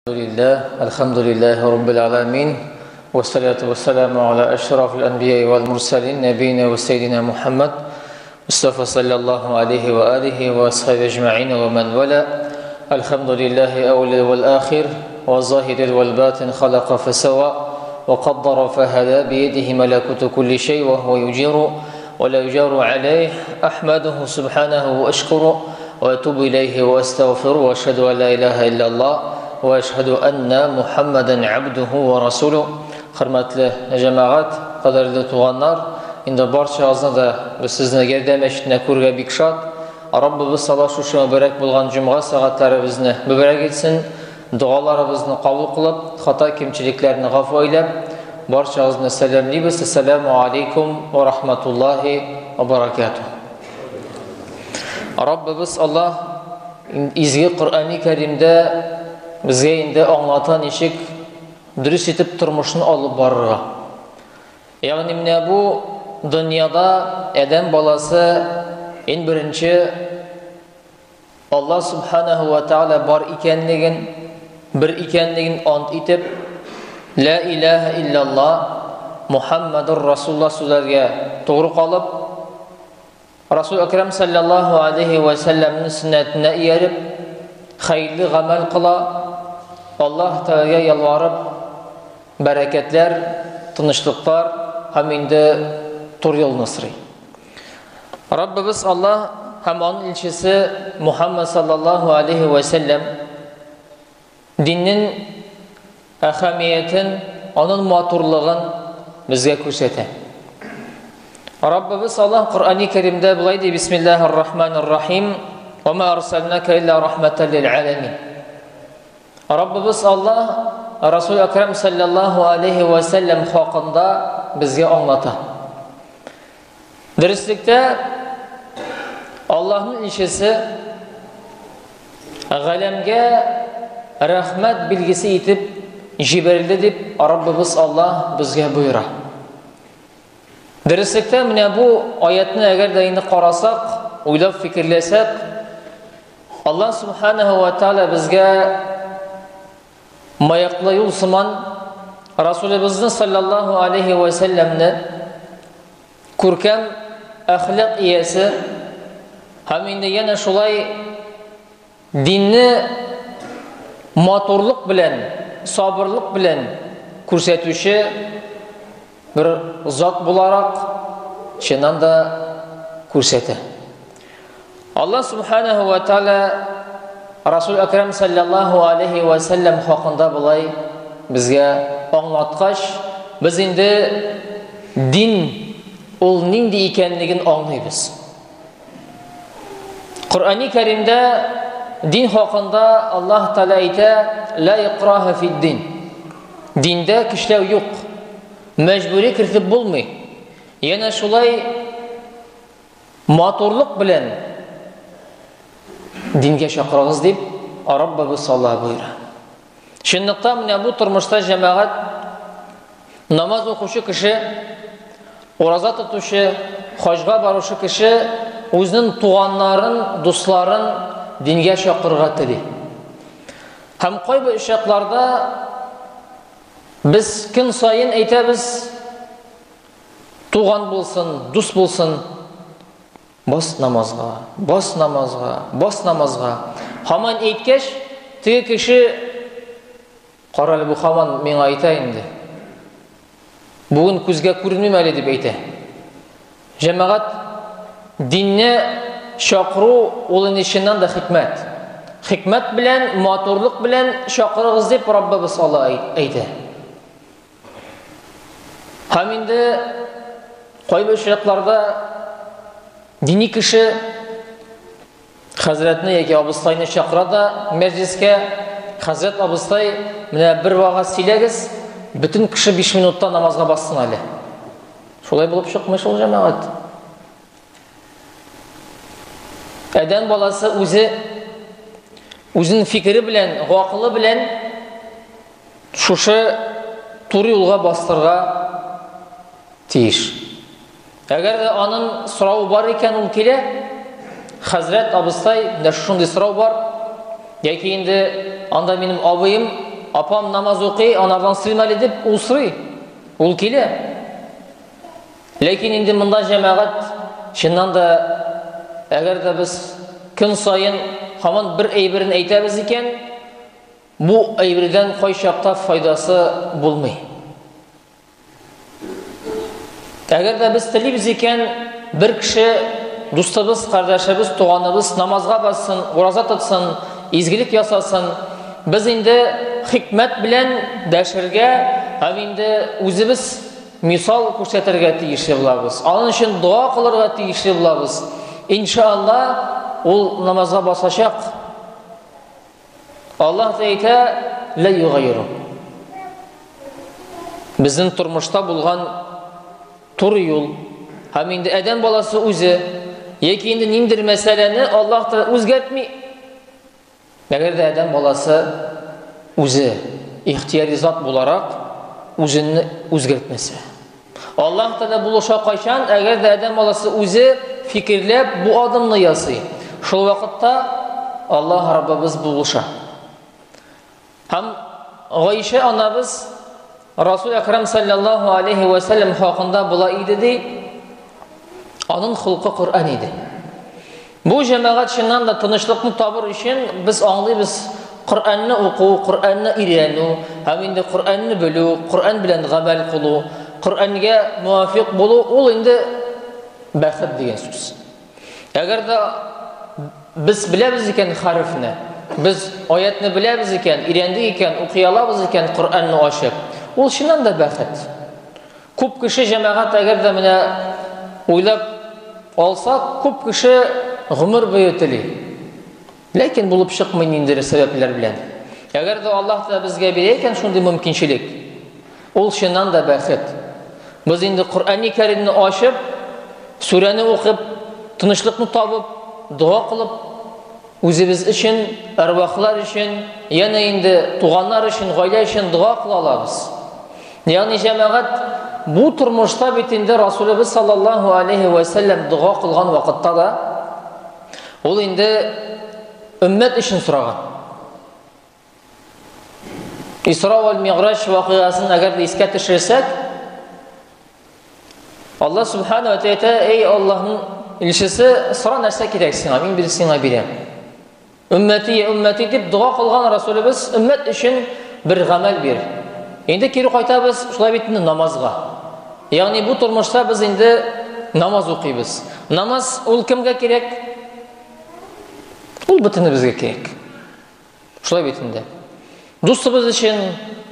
لله الحمد لله رب العالمين والصلاة والسلام على أشرف الأنبياء والمرسلين نبينا وسيدنا محمد مصطفى صلى الله عليه وآله وأصحابه أجمعين ومن ولا الحمد لله أول والآخر والظاهر والباطن خلق فسوى وقدر فهدى بيده ملكوت كل شيء وهو يجير ولا يجار عليه أحمده سبحانه وأشكره وأتوب إليه وأستغفره وأشهد أن لا إله إلا الله وأشهد أن محمدا عبده ورسوله. Хөрмәтле җәмәгать, кадерле туганнар, инде барчагызны да без сезне Гәрдә мәчетенә күрергә бик шат. Раббыбыз Аллаһ шушы мөбарәк булган җомга сәгатьләребезне мөбарәк итсен, догаларыбызны кабул кылып, хата кимчелекләрне гафу әйләп, барчагызны сәламлибез. Ассаламу алейкум ва рахматуллахи ва баракатуh. Раббыбыз Аллаһ изге Коръәни Кәримдә безгә инде аңлата ничек дөрес итеп тормышны алып барырга. Ягъни менә бу дөньяда адәм баласы иң беренче Аллаһ субханаһу ва тааля бар икәнлеген, бер икәнлеген ант итеп, ла илаһа иллаллаһ Мухаммадур Расулуллаһ сүзләргә тугры калып, Расул Әкрәм саллаллаһу алейхи ва сәлләмнең сөннәтенә ияреп, хәерле гамәл кыла, Аллаһ Тәгаләгә ялварып, бәрәкәтләр, тынычлыклар һәм инде тур юлны сорый. Раббыбыз Аллаһ һәм аның илчесе Мухаммад саллаллаһу алейхи ва сәлләм диннең әһәмиятен, аның матурлыгын безгә күрсәтә. Раббыбыз Аллаһ Коръәни Кәримдә болай ди: Бисмиллаһир Рахманир Рахим. Ва ма арсалнака илля рахматан лил аламин. Раббыбыз Аллаһ Расул Әкрәм саллаллаһу алейхи ва саллям хакында безгә аңлата. Дөреслектә Аллаһның илчесе галәмгә рәхмәт билгесе итеп җибәрелде дип Раббыбыз Аллаһ безгә боера. Дөреслектә менә бу аятны әгәр дә инде карасак, уйлап фикерләсәк, Аллаһ субханаһу ва тааля безгә маяклы юл сыман Расулыбызны саллаллаһу алейхи ва сәлләмне күркәм әхлак иясе һәм инде янә шулай динне матурлык белән, сабырлык белән күрсәтүче бер зат буларак чыннан да күрсәтә. Аллаһ субханаһу ва тааля Расул Әкрәм саллаллаһу алейхи ва сәлләм хакында болай безгә аңлаткач, без инде дин ул нинди икәнлеген аңлыйбыз. Коръәни Кәримдә дин хакында Аллаһ Тәгалә әйтә: "Ла икраһа фид-дин." Диндә көчләү юк. Мәҗбүри кертеп булмый. Янә шулай матурлык белән дингә чакырыгыз дип Раббыбыз Аллаһ боера. Чынлыкта менә бу тормышта җәмәгать намаз укучы кеше, ураза тотучы, хаҗга баручы кеше үзенең туганнарын, дусларын дингә чакырырга тели. Һәм кайбер очракларда без көн саен әйтәбез, туган булсын, дус булсын, бас намазга, бас намазга, бас намазга. Һаман әйткәч, теге кеше кара әле бу һаман миңа әйтә инде. Бүген күзгә күренмим әле дип әйтә. Җәмәгать динне чакыру ул инде чыннан да хикмәт. Хикмәт белән, матурлык белән чакырыгыз дип Раббыбыз Алла әйтә. Һәм инде кайбер очракларда дини кеше хәзрәтне яки абыстайны чакыра да мәҗлескә, хәзрәт абыстай, менә бер вагаз сөйләгез, бөтен кеше 5 минутта намазга бассын әле. Шулай булып чыкмый шул җәмәгать. Адәм баласы үзе үзенең фикере белән, гакылы белән шушы туры юлга бастырга тиеш. Әгәр дә аның сорауы бар икән, ул килә. Хәзрәт абыстай, менә шундый сорау бар. Яки инде анда минем абыем Апам намаз укый, анардан сорыйм әле дип, ул сорый. Ул килә. Ләкин инде монда җәмәгать чыннан да әгәр дә без көн саен һаман бер әйберен әйтәбез икән, бу әйбердән кайчакта файдасы булмый. Әгәр дә без телибез икән, бер кеше дустыбыз, кардәшебез, туганыбыз намазга бассын, ураза тотсын, изгелек ясасын, без инде хикмәт белән дәшергә һәм инде үзебез мисал күрсәтергә тиешле булабыз. Аның өчен дога кылырга тиешле булабыз. Иншалла, ул намазга басачак. Аллаһ әйтә, ла югайру. Безнең тормышта булган туры юл һәм инде адәм баласы үзе яки инде ниндер мәсьәләне Аллаһ Тәгалә үзгәртми. Әгәр дә адәм баласы үзе ихтияри зат буларак үзен үзгәртмәсә. Аллаһ Тәгалә булыша кайчан, әгәр дә адәм баласы үзе фикерләп бу адымны ясый. Шул вакытта Аллаһ Раббыбыз булыша. Һәм Гайшә анабыз Расул Әкрам саллаллаһу алейхи ва саллям хакында була иде ди. Аның холкы Коръән иде. Бу җәмәгать чыннан да тынычлыкны табыр өчен без аңлыйбыз Коръәнне уку, Коръәнне өйрәнү һәм инде Коръәнне белү, Коръән белән гамәл кылу, Коръәнгә муафик булу ул инде бәхет дигән сүз. Әгәр дә без беләбез икән хәрефне, без аятны беләбез икән, өйрәндек икән, укый алабыз икән Коръәнне ачып, ул чыннан да бәхет. Күп кеше җәмәгать әгәр дә менә уйлап алсак, күп кеше гомер буе тели. Ләкин булып чыкмый ниндидер сәбәпләр белән. Әгәр дә Аллаһ та безгә бирә икән шундый мөмкинчелек, ул чыннан да бәхет. Без инде Коръәни Кәримне ачып, сүрәне укып, тынычлыкны табып, дога кылып, үзебез өчен, әрвахлар өчен, янә инде туганнар өчен, гаилә өчен дога кыла алабыз. Ягъни җәмәгать бу тормышта бит инде Расулыбыз саллаллаһу алейхи ва сәлләм дога кылган вакытта да ул инде өммәт өчен сораган. Исра вәл Миграҗ вакыйгасын әгәр дә искә төшерсәк, Аллаһ субхана ва тәгалә, эй Аллаһның илчесе, сора нәрсә кирәк сиңа, мин бир сиңа бирәм. Өммәти, я өммәти дип дога кылган Расулыбыз өммәт өчен бер гамәл бир. Инде кире кайтабыз, шулай бит инде намазга. Ягъни бу тормышта без инде намаз укыйбыз. Намаз ул кемгә кирәк? Ул бөтенебезгә кирәк. Шулай бит инде. Дустыбыз өчен,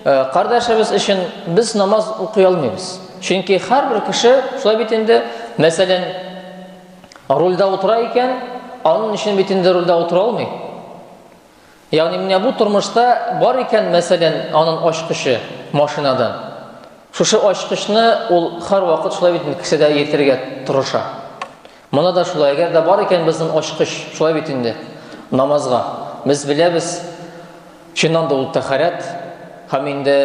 кардәшебез өчен без намаз укый алмыйбыз. Чөнки һәрбер кеше шулай бит инде, мәсәлән, рульдә утыра икән, аның өчен бит инде рульдә утыра алмый. Ягъни менә бу тормышта бар икән, мәсәлән, аның ачкычы машинадан. Шушы ачкычны ул һәрвакыт шулай бит инде кесәдә йөртергә тырыша. Моны да шулай, әгәр дә бар икән безнең ачкыч, шулай бит инде, намазга. Без беләбез, чыннан да ул тәһарәт, һәм инде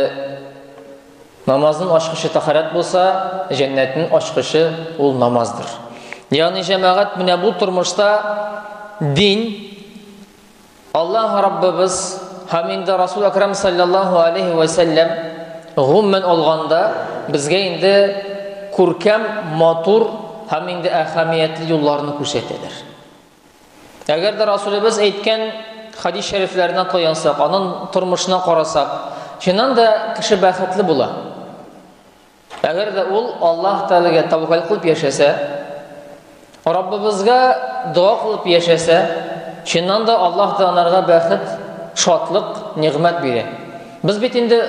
намазның ачкычы тәһарәт булса, җәннәтнең ачкычы ул намаздыр. Ягъни җәмәгать менә бу тормышта дин Аллаһ Раббыбыз һәм инде Расул Әкрам саллаллаһу алейхи ва сәлләм гомумән алганда безгә инде күркәм, матур һәм инде әһәмиятле юлларны күрсәтәләр. Әгәр дә Расулыбыз әйткән хадис шәрифләренә таянсак, аның тормышына карасак, чыннан да кеше бәхетле була. Әгәр дә ул Аллаһ Тәгаләгә тәвәккәл кылып яшәсә, Раббыбызга дога кылып яшәсә, чыннан да Аллаһ Тәгалә анарга бәхет, шатлык, нигъмәт бирә. Без бит инде